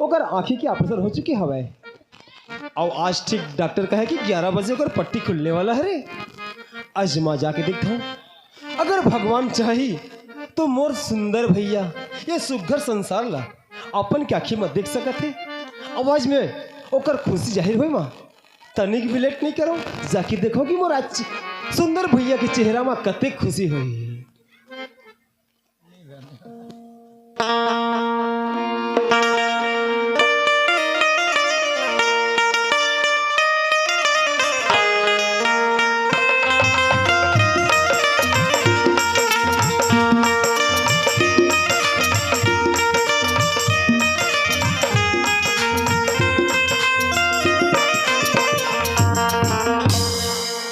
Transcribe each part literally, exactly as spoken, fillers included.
ओकर आँखी के ऑपरेशन हो चुके हवय। अउ आज ठीक डॉक्टर कहे कि ग्यारह बजे ओकर पट्टी खुलने वाला हरे। अजमा जाके देखथंव, अगर भगवान चाही तो मोर सुंदर भैया ये सुघर संसार ला अपन के आँखी म देख सकत हे। अउ आज में ओकर खुशी जाहिर होय मा तनिक भी लेट नहीं करो, जाके देखो कि मोर आज सुंदर भैया के चेहरा मा कतेक खुशी होही।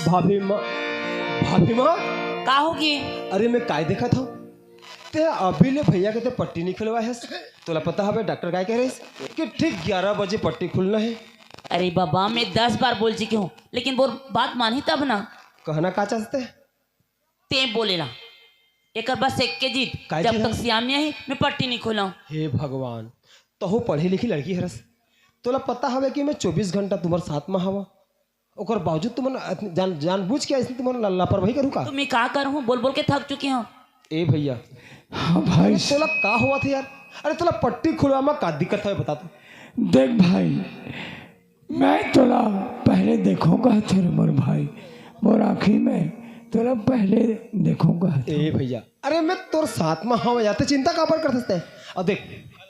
भाभी माँ, भाभी माँ। का होगे? अरे मैं काय देखत हँव, ते अभी ले भैया के ते पट्टी नहीं खुलवाए हस। तोला पता हवे डॉक्टर काय कह रहिस कि ठीक ग्यारह बजे पट्टी खुलना हे। अरे बाबा, मैं दस बार बोल चुकी हूँ, लेकिन वो बात मानही तब ना। कहना का चाहते? ते बोलेला, एकर बस एक के जिद, काय जब जिद तक हे? सियान नहीं आही, मैं पट्टी नहीं खोलंव। हे भगवान, तहू पढ़े लिखी लड़की हरस, तोला पता हवे कि मैं चौबीस घंटा तुम्हर साथ में हवा, ओकर बावजूद तुमन अत-, जान, जानबूझ के ऐसे तुमन ला-, लापरवाही करू का? तो मैं का करूँ, बोल बोल के थक चुकी हूँ। ए भैया, हाँ भाई। अरे तोला का हुआ था यार? अरे तोला पट्टी खुलवा में का दिक्कत है, बता तो। देख भाई, मैं तोला पहले देखो कहत हूँ रे मोर भाई, मोर आँखी में तोला पहले देखो कहत हूँ। ए भैया, अरे मैं तोर साथ में हूँ यार, ते चिंता काबर करत हस ते? अब देख,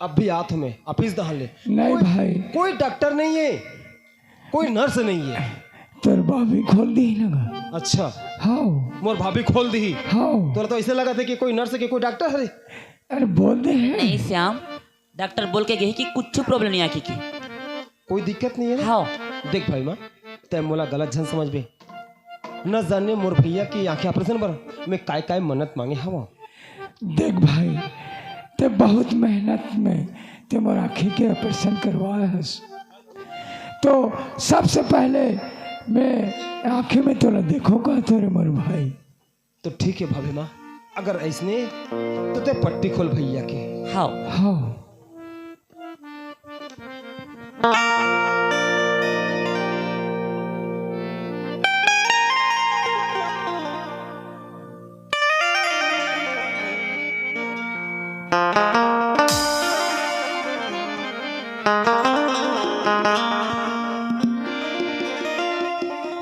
अब भी आत हूँ मैं, ऑफिस दहान ले। नहीं कोई, भाई। कोई डॉक्टर नहीं है, कोई नर्स नहीं है। तोर भाभी खोल दी ना गा। अच्छा। हाँ। मोर भाभी खोल दी। हाँ। तोला तो ऐसे लगा था कि कोई नर्स है कि कोई डॉक्टर है। अरे बोल दे है। नहीं श्याम, डॉक्टर बोल के गए कि कुछ प्रॉब्लम नहीं आँखी की। कोई दिक्कत नहीं है ना? हाँ। देख भाई माँ, तै मोला गलत झन समझबे। न जाने मोर भैया की आँखें ऑपरेशन बर मैं काय काय मन्नत मांगे हवा। देख भाई, ते बहुत मेहनत में ते मोर आँखी के ऑपरेशन करवाए हस। तो सबसे पहले मैं आँखी में तोला देखो कहत हूँ रे मोर भाई। तो ठीक है भाभी माँ, अगर ऐसने तो ते पट्टी खोल भैया के। हाँ। हाँ।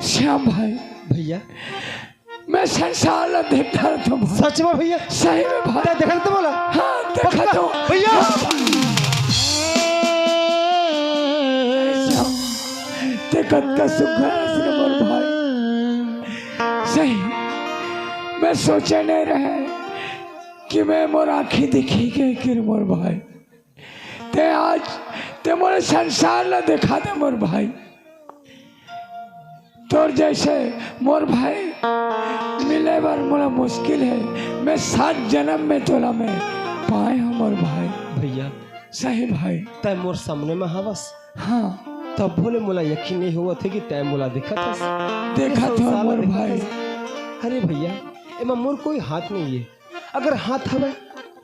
श्याम भाई। भैया। मैं संसार ला देखता रहता हूँ भाई। सच में भैया? सही में भाई। तै देखत तो बोला? हाँ, देखत हूँ। भैया। श्याम, ते कतका सुघर हस रे मोर भाई। सही, मैं सोचे नहीं रहे कि मैं मोर आँखी देखी के, के रे मोर भाई। ते आज, ते मोर संसार ला देखा दे मोर भाई। तोर जैसे मोर भाई मिले बर मोला मुश्किल है। मैं सात जन्म में तोला मैं पाए हूँ मोर भाई। भैया। सही भाई। तै मोर सामने में हवस। हाँ। तब बोले मोला यकीन नहीं होवत है कि तै मोला देखत हस। देखत हो मोर भाई। अरे भैया, एमा मोर कोई हाथ नहीं है। अगर हाथ हवे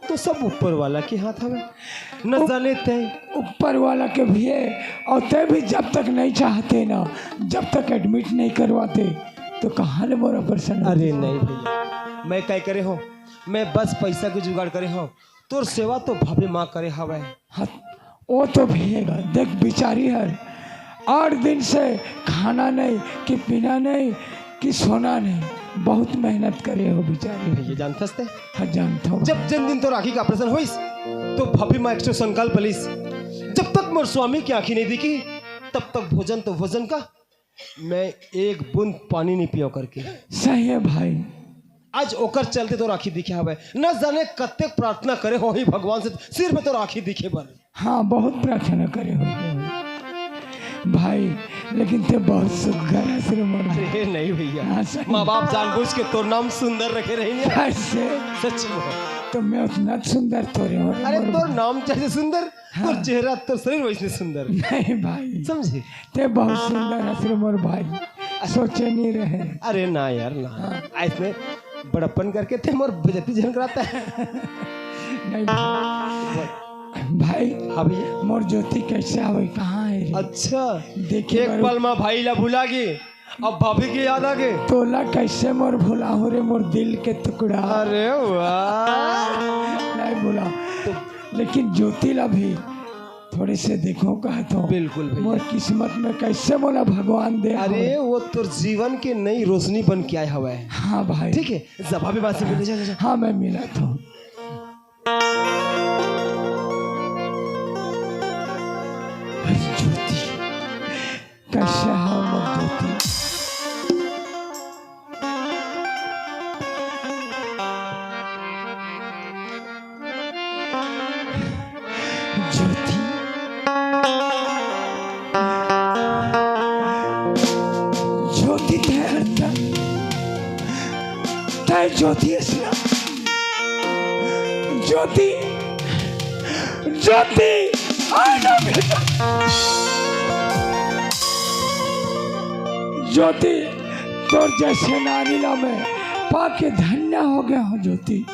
तो सब ऊपर वाला के हाथ हवे। न उप-, जाने तै ऊपर वाला के भी है, और तै भी जब तक नहीं चाहते ना, जब तक एडमिट नहीं करवाते, तो कहाँ ले मोर ऑपरेशन होती? अरे नहीं भैया, मैं काय करे हूँ, मैं बस पैसा के जुगाड़ करे हूँ। तोर सेवा तो भाभी माँ करे हवे। हाँ, वो तो भैया देख, बिचारी हर आठ दिन से खाना नहीं कि पीना नहीं कि सोना नहीं, बहुत मेहनत करे हो बिचारी। भैया जानथस ते? हाँ, जानता हूँ। जब जन दिन तोर आँखी के ऑपरेशन होइस, तो भाभी माँ एक ठो संकल्प लिस, जब तक मोर स्वामी की आँखी नहीं दिखी, तब तक भोजन तो भोजन का, मैं एक बूंद पानी नहीं पियो करके। सही है भाई। आज ओकर चलते तोर आँखी दिखे हवे। न जाने कतेक प्रार्थना करे होही भगवान से सिर्फ तोर आँखी दिखे बर। हाँ, बहुत प्रार्थना करे होही भाई, लेकिन ते बहुत सुघर हस रे मोर भाई। अरे नहीं भैया, हाँ, सही। माँ बाप जानबूझ के तोर नाम सुंदर रखे रही है। कैसे? सच में। तो मैं उतना सुंदर थोड़े हूँ रे अरे मोर तोर भाई। नाम जैसे सुंदर, हाँ। तोर चेहरा, तोर शरीर वैसने सुंदर। नहीं भाई। समझे? ते बहुत सुंदर हस रे मोर भाई, सोचे नहीं रहे। अरे ना यार ना, हाँ। ऐसने बड़प्पन करके ते मोर बेइज्जती झन कराता है। नहीं भाई। भाई, हाँ भैया। मोर ज्योति कैसे आवे, कहाँ है रे? अच्छा, देखे एक बर- पल में भाई ला भुला गे, अब भाभी की याद आ गे। तोला कैसे मोर भुलाहूँ रे, मोर दिल के टुकड़ा। अरे वाह। नहीं भुला, लेकिन ज्योति ला भी थोड़े से देखो कहत हूँ। बिल्कुल भैया। मोर किस्मत में कैसे मोला भगवान दे अरे, हवे। वो तोर जीवन के नई रोशनी बन के आए हवे। हाँ भाई। ठीक है, जा भाभी माँ से मिले, जा, जा, जा। हाँ, मैं मिलत हूँ। अरे ज्योति, कैसे हो मोर ज्योति? ज्योति, ज्योति, तैं हरता, तैं ज्योति असला। ज्योति, ज्योति, I love you। ज्योति, तोर जैसे नारी ला मैं पाके धन्य हो गया हूँ ज्योति।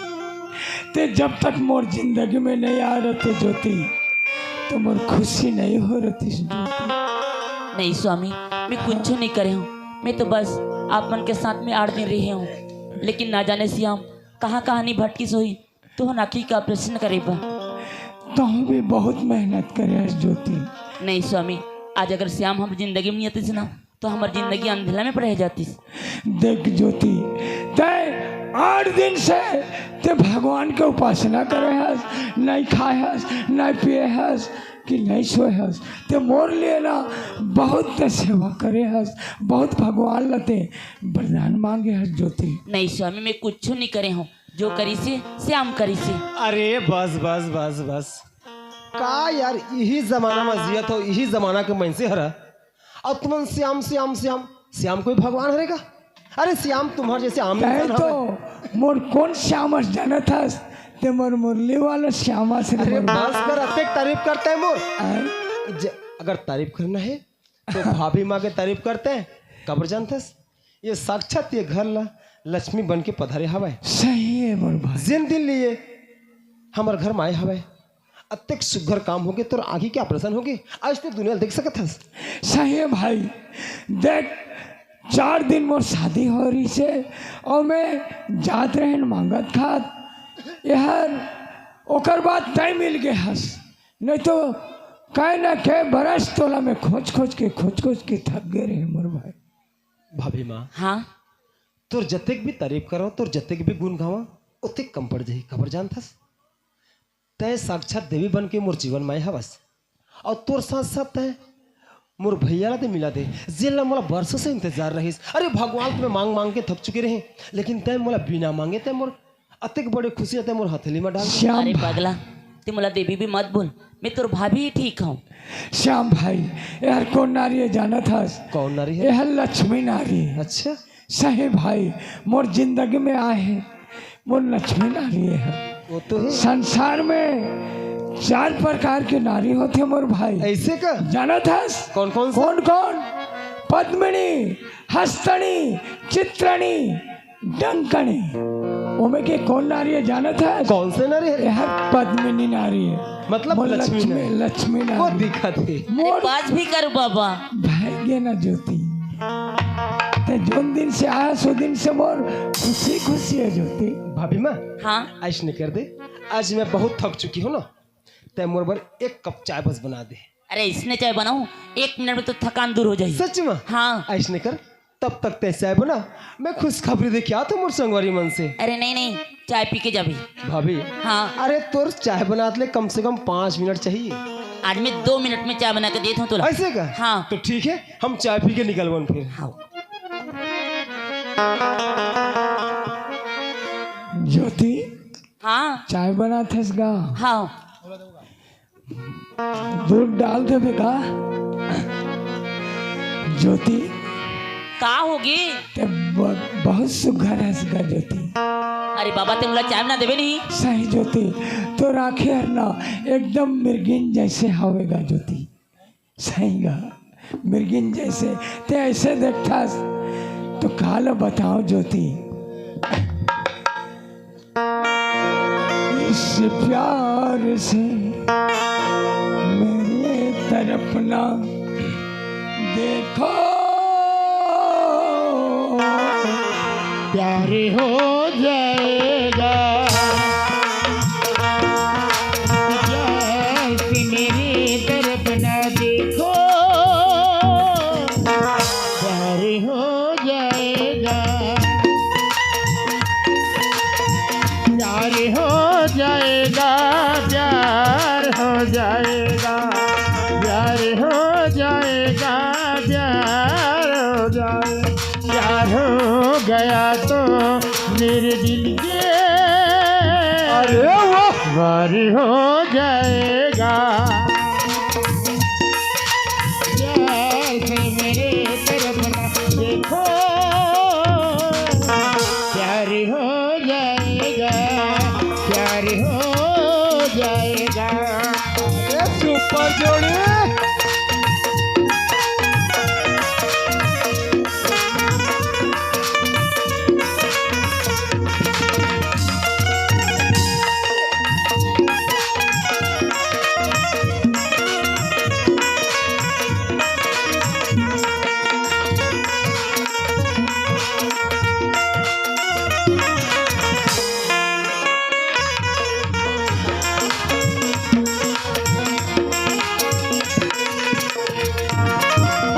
तैं जब तक मोर जिंदगी में नहीं आ रहते ज्योति, तो मोर खुशी नहीं हो रहती ज्योति। नहीं स्वामी, मैं कुछ नहीं करे हूँ। मैं तो बस आप मन के साथ में आठ दिन रहे हूँ, लेकिन ना जाने श्याम कहाँ कहाँ नहीं भटकिस होही। तो नाकी का ऑपरेशन करे बा। तहूँ भी बहुत मेहनत करे हस ज्योति। नहीं स्वामी, आज अगर श्याम हमर जिंदगी में नहीं आतिस ना, तो हमर जिंदगी अंधेला में रह जातिस। देख ज्योति, तैं आठ दिन से तैं भगवान के उपासना करे हस, नहीं खाए हस, नहीं पिए हस, कि नहीं सोए हस। तैं मोर लिए ना बहुत तैं सेवा करे हस, बहुत भगवान ला तैं वरदान मांगे हस ज्योति। नहीं स्वामी, मैं कुछ नहीं करे हूँ। जो करिसे श्याम करिसे। अरे बस बस बस बस, का यार, इही जमाना में जियत हो, इही जमाना के मनसे हरा। अब तुमन श्याम श्याम श्याम, श्याम कोई भगवान हरे का? अरे श्याम तुम्हार जैसे आम तैं इंसान तो हवे। मोर कोन श्याम अस जानत हस? तैं मोर मुरली वाला श्याम अस रे अरे मोर। बस कर, अतेक तारीफ करते हैं मोर। आय? ज-, अगर तारीफ करना है तो भाभी माँ के तारीफ करते हैं। काबर जानथस? ये साक्षात ये घर ला लक्ष्मी बन के पधारे हवय। सही है मोर भाई। जिन दिन लिए हमर घर में आए हवय, अतेक सुघर काम होगे, तोर आँखी के ऑपरेशन होगे, आज तैं दुनिया ल देख सकत हस। सही है भाई, देख, चार दिन मोर शादी हो रहिसे अउ मैं जात रहेन मांगत खात, एहर ओकर बाद तैं मिल गे हस, नहीं तो कई न कई बरस तोला मैं खोज खोज के, खोज खोज के थक गे रहें मोर भाई। भाभी माँ, हाँ? तोर जतेक भी तारीफ करो, तोर जतेक भी गुण गावा, ओतेक कम पड़ जाही। काबर जानथस? तैं साक्षात देवी बन के मोर जीवन में आए हवस, अउ तोर साथ साथ तैं मोर भैया ला दे मिला दे, जेन ला मोला बरसों से इंतजार रहिस। अरे भगवान, तो मैं मांग मांग के थक चुके रहें, लेकिन तैं मोला बिना मांगे तैं मोर अतेक बड़े खुशी ला तैं मोर हथेली में डाल दे। श्याम अरे भाई। पगला, तैं मोला देवी भी मत बोल, मैं तोर भाभी ही ठीक हूँ। श्याम भाई, एहर कोन नारी हे जानत हस? कौन नारी है? एहर लक्ष्मी नारी हे। अच्छा। सही भाई, मोर जिंदगी में आए हे, मोर लक्ष्मी नारी हे। वो तो है। संसार में चार प्रकार के नारी होथे मोर भाई। ऐसे का? जानत हस? कौन कौन सा? कौन कौन? पद्मिनी, हस्तनी, चित्रणी, डंकणी। ओमे के कोन नारी हे जानत हस? कौन से नारी हे? एहर पद्मिनी नारी हे। मतलब मोर लक्ष्मी लक्ष्मी, नारी। लक्ष्मी वो नारी। दिखत हे। अरे मोर पास भी कर बाबा। भाग्य ना ज्योति। तैं जोन दिन से आया, सो दिन से मोर खुशी खुशी हे ज्योति। भाभी माँ, हाँ? ऐसने कर दे, आज मैं बहुत थक चुकी हूँ ना, तैं मोर बर एक कप चाय बस बना दे। अरे, इसने चाय बनाऊं, एक मिनट में तो थकान दूर हो जाही। सच में? हाँ। ऐसने कर, तब तक तैं चाय बना, मैं खुशखबरी दे के आत हूँ मोर संगवारी मन से। अरे नहीं नहीं, चाय पी के जाबे। भाभी। हाँ। अरे तोर चाय बनात ले कम से कम पाँच मिनट चाहिए। आज मैं दो मिनट में चाय बना के देत हूँ तोला। ऐसे का? हाँ। तो ठीक है, हम चाय पी के निकलबन फिर। हाँ। ज्योति, हाँ। चाय बनात हस गा? हाँ। दूध डाल देबे का? ज्योति। का होगे? तैं ब-, बहुत सुघर हस गा ज्योति। अरे बाबा, तैं मोला चाय बना देबे नहीं? सही ज्योति, तोर आँखी हर ना एकदम मिर्गिन जैसे हवे गा ज्योति। सही गा, मिर्गिन जैसे। तैं ऐसे देखथस तो काला बताओ ज्योति। इस प्यार से अपना देखो, प्यार हो जाएगा। प्यार से मेरी तरफ ना देखो, प्यार हो जाएगा। प्यार हो जाएगा, प्यार हो जाएगा, प्यार हो जाएगा, प्यार हो जाएगा। प्यार हो गया तो मेरे दिल के, अरे वाह, प्यार हो जाएगा। प्यार से मेरे तरफ ना देखो, प्यार हो जाएगा, प्यार हो जाएगा। ये सुपर जोड़ी।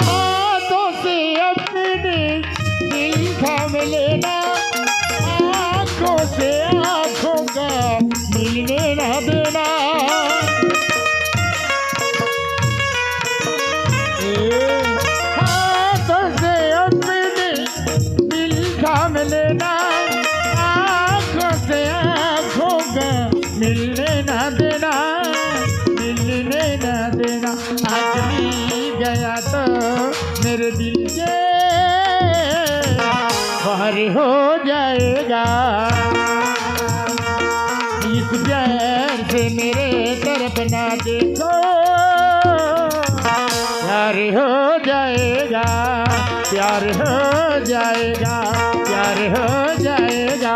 हाथों से अपने दिल थाम लेना, आंखों से आंखों का मिलने ना देना। हाथों से अपने दिल थाम लेना, आंखों से आंखों का मिलने ना देना, मिलने ना देना। आज मिल गया तो मेरे दिल के बाहर हो जाएगा। इस प्यार से मेरे तरफ ना देखो, प्यार हो जाएगा, प्यार हो जाएगा, प्यार हो जाएगा,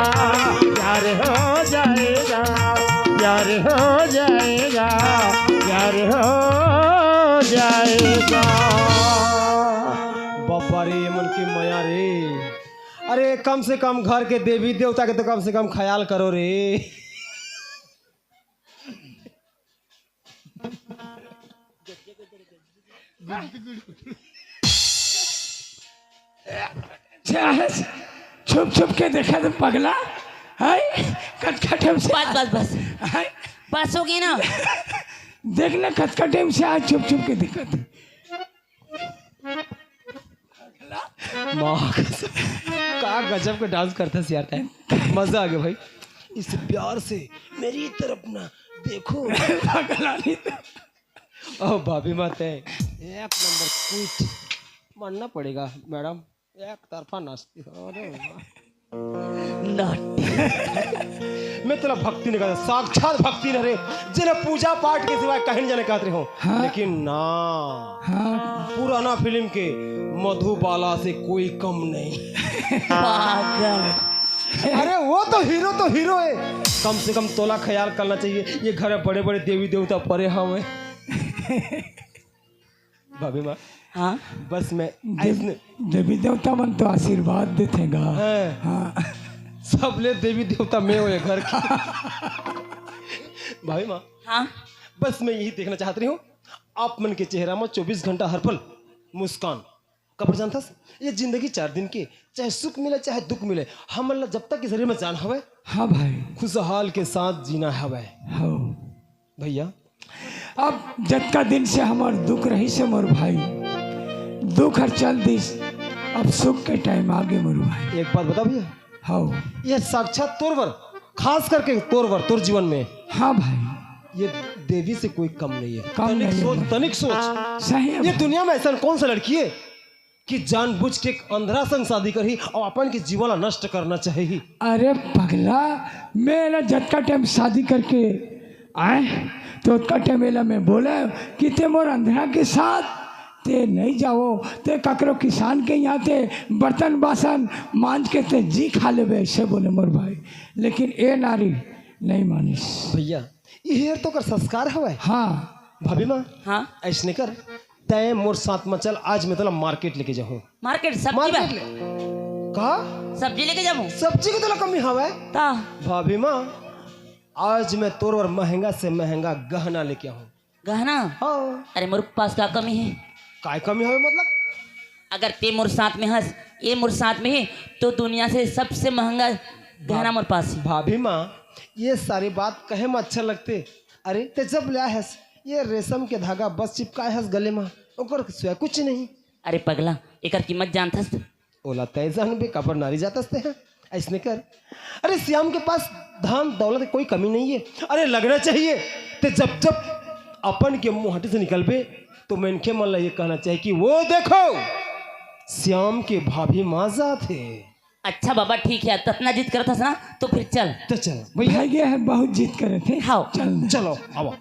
प्यार हो जाएगा, प्यार हो जाएगा, प्यार हो जाएगा। बाबा रे, ये मन की मया रे। अरे, कम से कम घर के देवी देवता के तो कम से कम ख्याल करो रे। छुप छुप के देखा तो पगला है, कतका टाइम से बस, बस, बस। है? बस हो गई ना। देख ना, कतका टाइम से आज छुप छुप के देखा थे। माँ कसम, का गजब का डांस करता है यार, मजा आ गया भाई। इस प्यार से मेरी तरफ ना देखो। पगला नहीं। ओ भाभी माते, एक नंबर क्विट मानना पड़ेगा मैडम, एक तरफा नाचती हो। अरे वाह। नट। मैं तेला भक्ति नहीं कहता, साक्षात भक्ति नहीं रे, जिन्हें पूजा पाठ के सिवाय कहीं नहीं जाने कहते हो। हाँ। लेकिन ना, हाँ। पुराना फिल्म के मधुबाला से कोई कम नहीं। पागल। अरे वो तो हीरो तो हीरो है, कम से कम तोला ख्याल करना चाहिए। ये घर में बड़े बड़े देवी देवता परे हवे। भाभी माँ, हाँ? बस मैं देव-, ऐसने देवी देवता मन तो आशीर्वाद देथे गा। हाँ। हाँ। सब ले देवी देवता मैं हो ये घर की। भाभी माँ, हाँ? बस मैं यही देखना चाहती हूँ, आप मन के चेहरा में चौबीस घंटा हर पल मुस्कान। काबर जानथस, ये जिंदगी चार दिन के, चाहे सुख मिले चाहे दुख मिले, हमन ला जब तक इस शरीर में जान हवे, हाँ भाई। खुशहाल के साथ जीना हवे। हाँ। भैया, अब जतका दिन से हमर दुख रहिस हे मोर भाई, दुख हर चल दिस, अब सुख के टाइम आगे मोर भाई। एक बात बता भैया, हाँ। ये साक्षात तोर बर, खास करके तोर बर, तोर जीवन में हाँ भाई। ये देवी से कोई कम नहीं है। कम तनिक नहीं सोच, है। तनिक सोच। सही है ये भाई। दुनिया में ऐसा कौन सा लड़की है कि जानबूझ के एक अंधरा संग शादी करही और अपन के जीवन ला नष्ट करना चाहेही? अरे पगला, मैं ना जतका टाइम शादी करके आए, तो ओतका टाइम एला मैं बोला कि ते मोर अंधरा के साथ ते नहीं जाओ, ते ककरो किसान के यहाँ ते बर्तन बासन मांज के ते जी खा लेबे, ऐसे बोले मोर भाई। लेकिन ए नारी नहीं मानिस। भैया, ये तो कर संस्कार हवे। हाँ। भाभी माँ, हाँ। ऐसने कर, तैं मोर साथ में चल, आज मैं तोला मार्केट लेके जाहूँ। मार्केट सब्जी बा? मार्केट ले। का? सब्जी लेके जाहूँ। सब्जी के तोला कमी हवय? ता। भाभी माँ, आज मैं तोर बर महंगा से महंगा गहना लेके आहूँ। गहना? हाँ। अरे मोर पास का कमी हे? काय कमी हवय मतलब? अगर तैं मोर साथ में हस, ये मोर साथ में हे, तो दुनिया से सबसे महंगा गहना मोर पास हे। भाभी माँ, ये सारी बात कहे में अच्छा लगथे। अरे तैं जब ले आए हस, ये रेशम के धागा बस चिपकाए हस गले में, ओकर सिवाय कुछ नहीं। अरे पगला, एकर कीमत जानथस? ओला तैं जानबे, काबर नारी जात हस तैं? ऐसने कर, अरे श्याम के पास धन दौलत के कोई कमी नहीं है। अरे लगना चाहिए, तैं जब जब अपन के मुहाटी से निकलबे तो मनखे मन ला ये कहना चाहिए कि वो देखो, श्याम के भाभी माँ जात हे। अच्छा बाबा, ठीक हे, ततना जिद करत हस ना, तो फिर चल। तो चल भैया। भाई ये है, बहुत जिद करे थे। हाँ। चल। चलो, आवा।